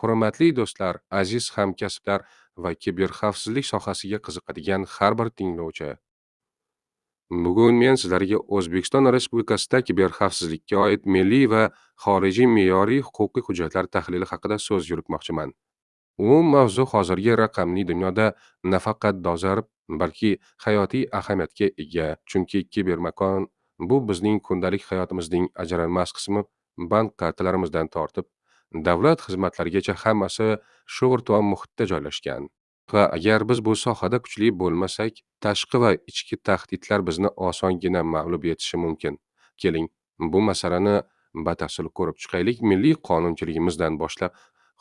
Hurmatli do'stlar, aziz hamkasblar va kiberxavfsizlik sohasiga qiziqadigan har bir tinglovchi. Bugun men sizlarga O'zbekiston Respublikasida kiberxavfsizlikka oid milliy va xorijiy me'yoriy huquqiy hujjatlar tahlili haqida so'z yuritmoqchiman. Umum mavzu hozirgi raqamli dunyoda nafaqat dolzarb, balki hayotiy ahamiyatga ega, chunki kibermakon bu bizning kundalik hayotimizning ajralmas qismi, bank kartalarimizdan tortib davlat xizmatlarigacha hammasi shu virtual muhitda joylashgan. Va agar biz bu sohada kuchli bo'lmasak, tashqi va ichki tahdidlar bizni osongina mag'lub etishi mumkin. Keling, bu masalani batafsil ko'rib chiqaylik. Milliy qonunchiligimizdan boshlab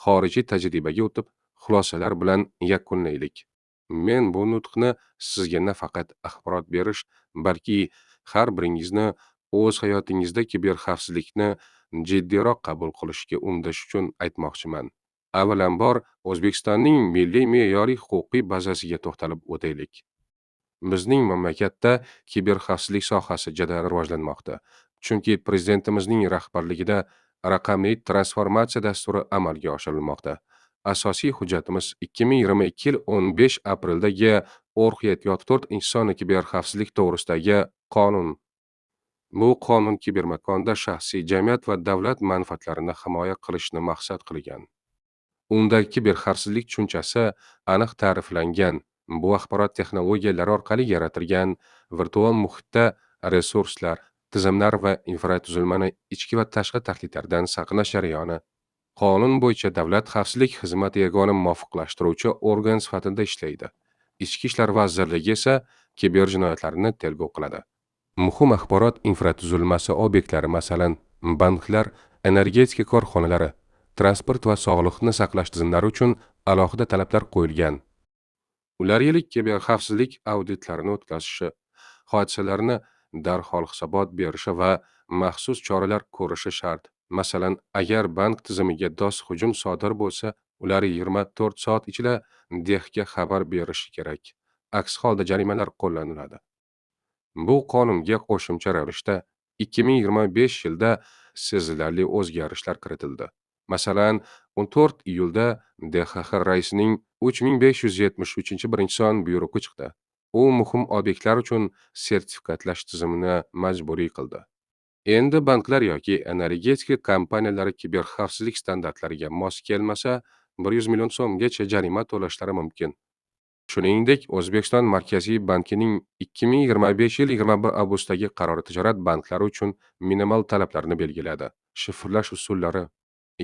xorijiy tajribaga o'tib, xulosalar bilan yakunlaylik. Men bu nutqni sizga nafaqat axborot berish, balki har biringizni o'z hayotingizda kiberxavfsizlikni jiddiyroq qabul qilishga undash uchun aytmoqchiman. Avvalambor, O'zbekistonning milliy me'yoriy huquqiy bazasiga to'xtalib o'taylik. Bizning mamlakatda kiberxavfsizlik sohasi jadal rivojlanmoqda. Chunki prezidentimizning rahbarligida raqamli transformatsiya dasturi amalga oshirilmoqda. Asosiy hujjatimiz 2022 yil 15 apreldagi Org 74 inson kiberxavfsizlik to'g'risidagi qonun. Bu qonun kibermakonda shaxsiy, jamiyat va davlat manfaatlarini himoya qilishni maqsad qilgan. Unda kiberxavfsizlik tushunchasi aniq ta'riflangan. Bu axborot texnologiyalari orqali yaratilgan virtual muhitda resurslar, tizimlar va infratuzilmani ichki va tashqi tahdidlardan saqlash jarayoni. Qonun bo'yicha Davlat xavfsizlik xizmati yagona muvofiqlashtiruvchi organ sifatida ishlaydi. Ichki ishlar vazirligi esa kiberjinoyatlarni tergov qiladi. Muhim axborot infratuzilmasi obyektlari, masalan, banklar, energetika korxonalari, transport va sog'liqni saqlash tizimlari uchun alohida talablar qo'yilgan. Ular yillik kiberxavfsizlik auditlarini o'tkazishi, hodisalarni darhol hisobot berishi va maxsus choralar ko'rishi shart. Masalan, agar bank tizimiga DOS hujum sodir bo'lsa, ular 24 soat ichida DEXga xabar berishi kerak. Aks holda jarimalar qo'llaniladi. Bu qonunga qo'shimcha ravishda 2025 yilda sezilarli o'zgarishlar kiritildi. Masalan, 14 iyulda DXX raisining 3573-birinchi son buyrug'i chiqdi. U muhim obyektlar uchun sertifikatlash tizimini majburiy qildi. Endi banklar yoki energetika kompaniyalari kiberxavfsizlik standartlariga mos kelmasa, 100 million so'mgacha jarima to'lashlari mumkin. Shuningdek, O'zbekiston Markaziy bankining 2025 yil 21 avgustdagi qarori tijorat banklari uchun minimal talablarni belgiladi. Shifrlash usullari,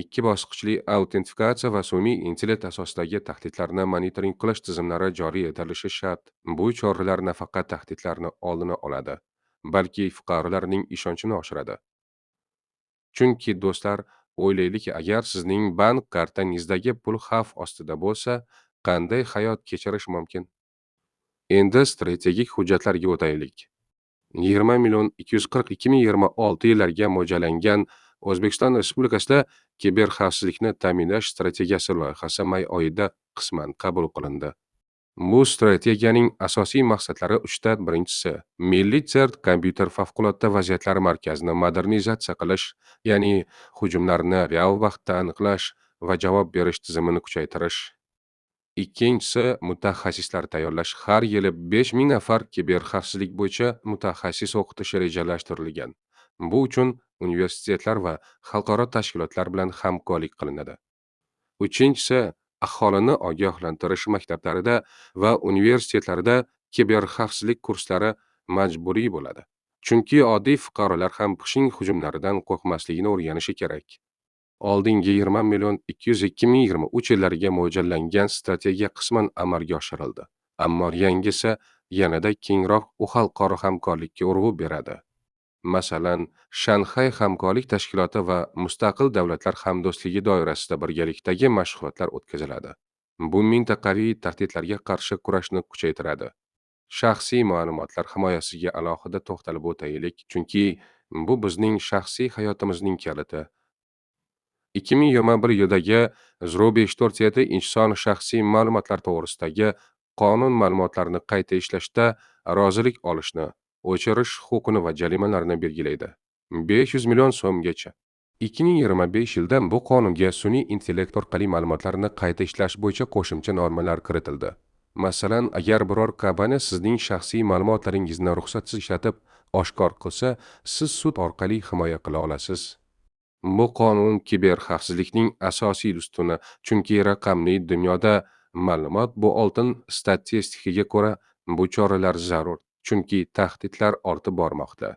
ikki bosqichli autentifikatsiya va sun'iy intellekt asosidagi tahdidlarni monitoring qilish tizimlari joriy etilishi shart. Bu choralar nafaqat tahdidlarni oldini oladi, balki fuqarolarning ishonchini oshiradi. Chunki do'stlar, o'ylaylik, agar sizning bank kartangizdagi pul xavf ostida bo'lsa, qanday hayot kechirish mumkin? Endi strategik hujjatlarga o'taylik. 20 million 242 ming 26 yillarga mo'ljallangan O'zbekiston Respublikasida kiberxavfsizlikni ta'minlash strategiyasi loyihasi may oyida qisman qabul qilindi. Bu strategiyaning asosiy maqsadlari uchta. Birinchisi, Milliy CERT kompyuter favqulodda vaziyatlar markazini modernizatsiya qilish, ya'ni hujumlarni real vaqtda aniqlash va javob berish tizimini kuchaytirish. Ikkinchisi, mutaxassislar tayyorlash. Har yili 5000 nafar kiberxavfsizlik bo'yicha mutaxassis o'qitish rejalashtirilgan. Bu uchun universitetlar va xalqaro tashkilotlar bilan hamkorlik qilinadi. Uchinchisi, aholini ogohlantirish. Maktablarida va universitetlarda kiberxavfsizlik kurslari majburiy bo'ladi. Chunki oddiy fuqarolar ham phishing hujumlaridan qo'rqmasligini o'rganishi kerak. Oldingi 20 million 202 ming 23 yillarga mo'ljallangan strategiya qisman amalga oshirildi. Ammo yangisi yanada kengroq, u xalqaro hamkorlikka urg'u beradi. Masalan, Shanxay hamkorlik tashkiloti va Mustaqil davlatlar hamdo'stligi doirasida birgalikdagi mashg'ulotlar o'tkaziladi. Bu mintaqaviy tahdidlarga qarshi kurashni kuchaytiradi. Shaxsiy ma'lumotlar himoyasiga alohida to'xtalib o'taylik, chunki bu bizning shaxsiy hayotimizning kaliti. 2021 yildagi 0547 inson shaxsiy ma'lumotlar to'g'risidagi qonun ma'lumotlarni qayta ishlashda rozilik olishni, o'chirish huquqini va jarimalarni belgilaydi. 500 million so'mgacha. 2025-yilda bu qonunga sun'iy intellekt orqali ma'lumotlarni qayta ishlash bo'yicha qo'shimcha normalar kiritildi. Masalan, agar biror kompaniya sizning shaxsiy ma'lumotlaringizni ruxsatsiz ishlatib, oshkor qilsa, siz sud orqali himoya qila olasiz. Bu qonun kiberxavfsizlikning asosiy ustuni, chunki raqamli dunyoda ma'lumot bu oltin. Statistikaga ko'ra, bu choralar zarur, chunki tahdidlar ortib bormoqda.